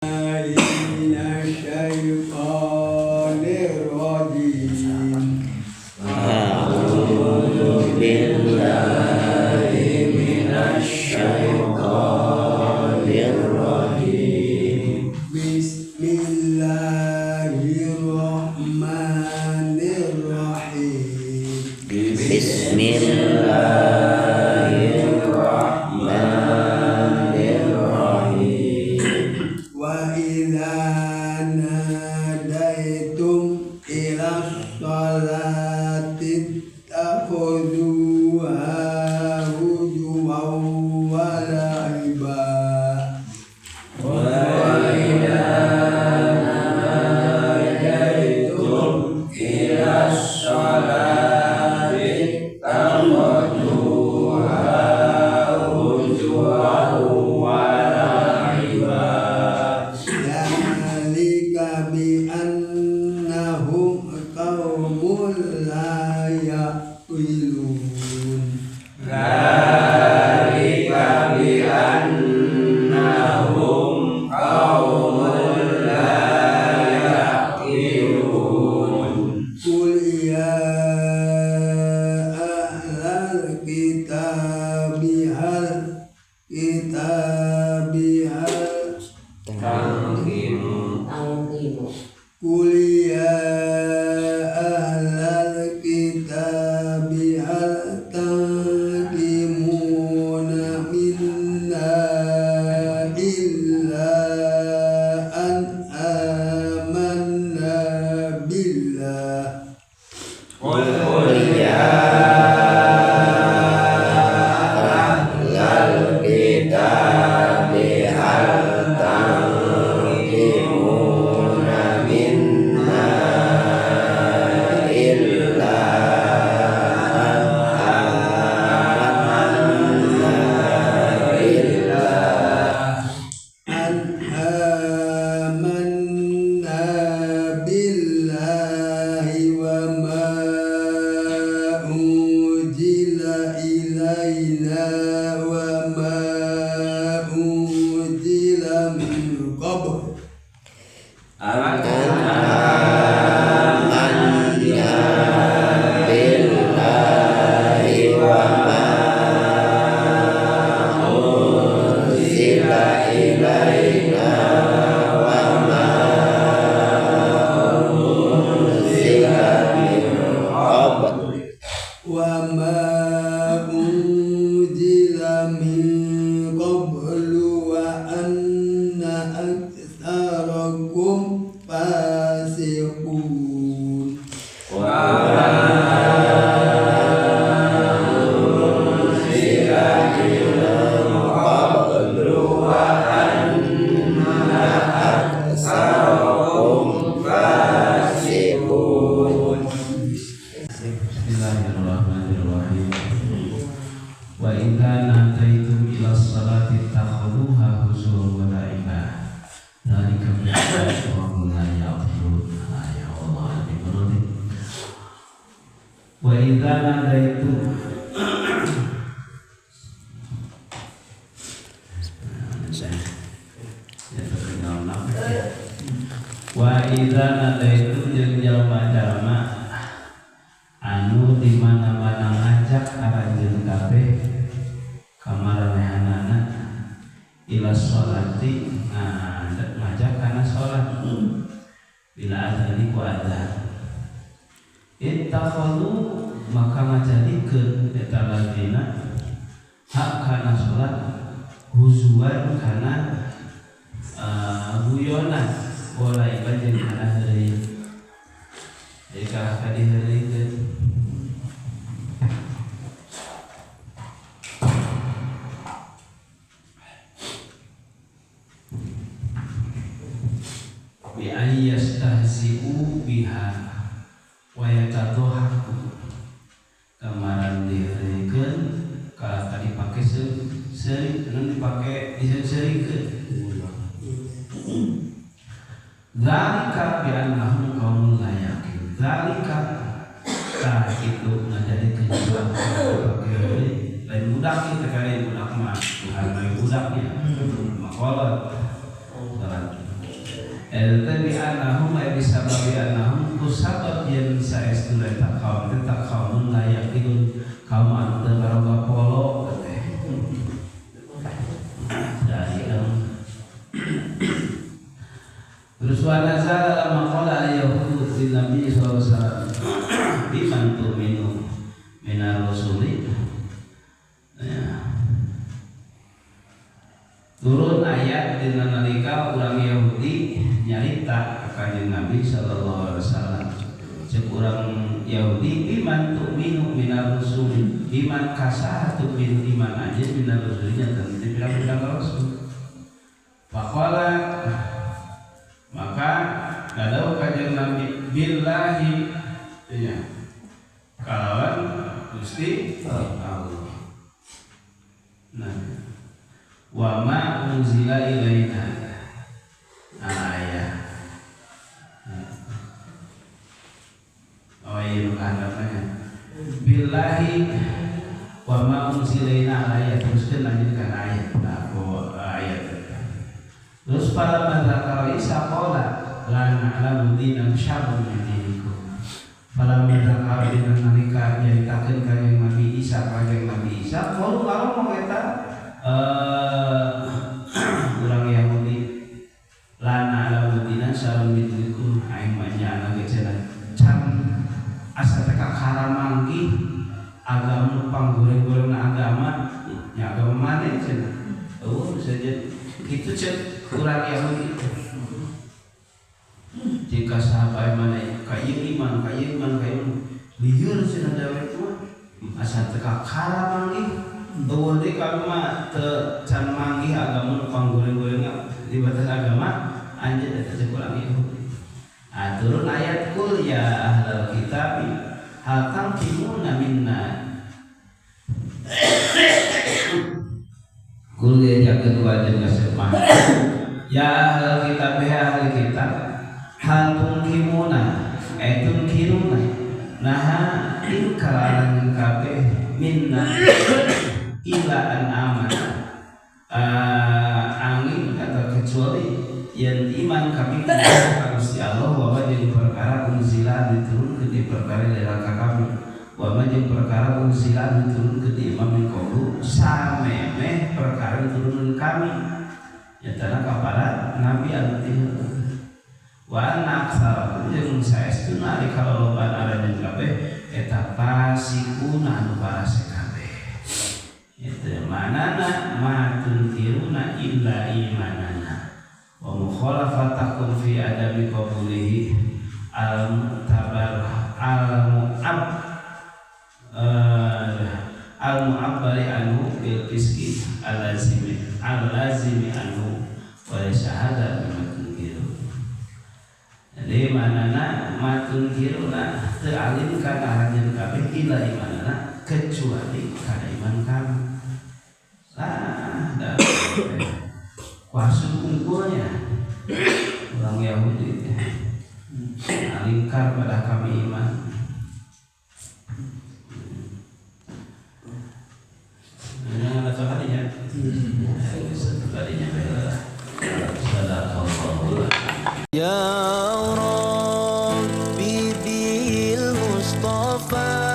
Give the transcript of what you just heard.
Minasyaitonirrajim. A'udzu billahi minasyaitonir rajim. Bismillahirrahmanirrahim. Bismillahirrahmanirrahim. Wa idza nadaitum ila sholati takhuduha hujuwan wa la'iba. Wa idza nadaitum ila sholati takhuduha hujuwan wa la'iba. Dzalika bi annahum qaumun la ya'qilun. Dzalika bi annahum qaumun la ya'qilun. Qul ya ahlal kitabi hal kitabi hal Tangkimu. Qul ya ahlal kitabi hal tanqimuna minna illa an amanna billah. Qul ya ahlal kitabi hal tanqimuna minna illa an amanna billah. An amanna billahi wa ma unzila ilaina wa ma unzila min qabl. An amanna billahi wa ma unzila ilaina wa ma unzila min qabl. Wa ma unzila min qablu wa anna aktsarakum fasiqun. Wa ma unzila min qablu wa anna aktsarakum fasiqun. Bismillahirrahmanirrahim. Wa idza nadaitum ila sholati takhuduha huzuwan wa la'iba. Dzalika bi annahum la ya'qilun. Ya Allah, ini wa idza nadaitum wa idza nadaitum jeung jalma-jalma anu di mana-mana ngajak aranjeun kabeh kamaranehanana ila sholati ngajak kana sholat bila adzani ku adzan ittakhadhu maka ngajadikeun eta ladina hak kana sholat huzuan kana guyonan wala ibadah kana heureuy. Jadi kalah ka diheureuikeun. Bi ayyastahzi'u biha wa yatadhahaku. Kamaran diheureuikeun kalah ka dipake seuri anu dipake diseurikeun. Dzalika bi annahum qaumun la yaqilun. Dzalika tah itu ngajadikeun lain budak kita kali budak mah bukan lain budaknya makolat salat. Eta teh bi annahum ay bisababi annahum kusabab yen saestuna eta kaum teh kaumun layak itu kaum anu teu baroga polo teh. Dari terus wa nazala lamma qala al-yahudu lin nabi sallallahu alaihi wasallam biman tu'minu minar rusuli. Ya. Turun ayat dina nalika urang Yahudi nyarita ka Kanjeng Nabi sallallahu alaihi wasallam. Ceuk urang Yahudi biman tu'minu minar rusuli, biman kasaha tu'minu iman aja minar rusuli nya teu pirang-pirang rasul. Faqala maka dadau Kanjeng Nabi billahi ya kalawan Gusti Allah. Nah, wa ma unzila ilaina ayat. Oh iya kahandapnya. Billahi wa ma unzila ilaina ayat teruskeun lanjut kana ayat. Nah, ayat. Terus para madzakara Isa qala la na'lamu dinan syarrun min dinikum. Para madzakara dina nalika nyaritakeun kanjeng Nabi Isa kanjeng Nabi Isa qalu ngomong eta urang Yahudi la na'lamu dinan syarrun min dinikum aing mah nya ge cenah can asa teh kakara manggih agama panggoreng-gorengna agama nya agama maneh cenah. Eueuh bisa jadi kitu cek urang Yahudi. Jika sahabat mana ka ieu iman ka ieu iman ka ieu lieur cenah dewek mah asa teu kakara manggih eueuh deui kami mah teu can manggih agama nu panggoreng-gorengna di batas agama anjeun eta cek urang Yahudi. Ah turun ayat kul ya ahlal kitab hal tanqimuna minna. Kul ya jakeun wajan kasep mah ya ahlal kitab ya ahli kitab hal tungkimuna eh tungkiruna naha ingkar kabeh minna ila an amana angin atau kecuali yang iman kami kepada Gusti Allah wa ma jeung perkara unzila diturunkeun di perkara dalam kami wa ma jeung perkara unzila diturunkeun di imam min qablu samemeh perkara diturunkeun kami nyatana kepada nabi anu teh wa anna aktsarakum jeung saestuna ari kalolobaan aranjeun kabeh eta fasikuna anu parasek kabeh. Itu manana ma tunkiruna illa imanana wa mukhalafatakum fi adami qabulihi al-mu'tabar al-mu'ab al-mu'abbari anhu bil fiski al-lazimi al-lazimi anhu wa syahada bima tunkiru. Jadi manana ma tunkiruna teu alim kana aranjeun kabeh illa imanana kecuali kana iman kami. Lah da kuasa kumpulnya orang Yahudi alingkar pada kami iman. Ini ada kalinya, satu kalinya bela. Sadaqallahu. Ya Rabbi bil Mustafa.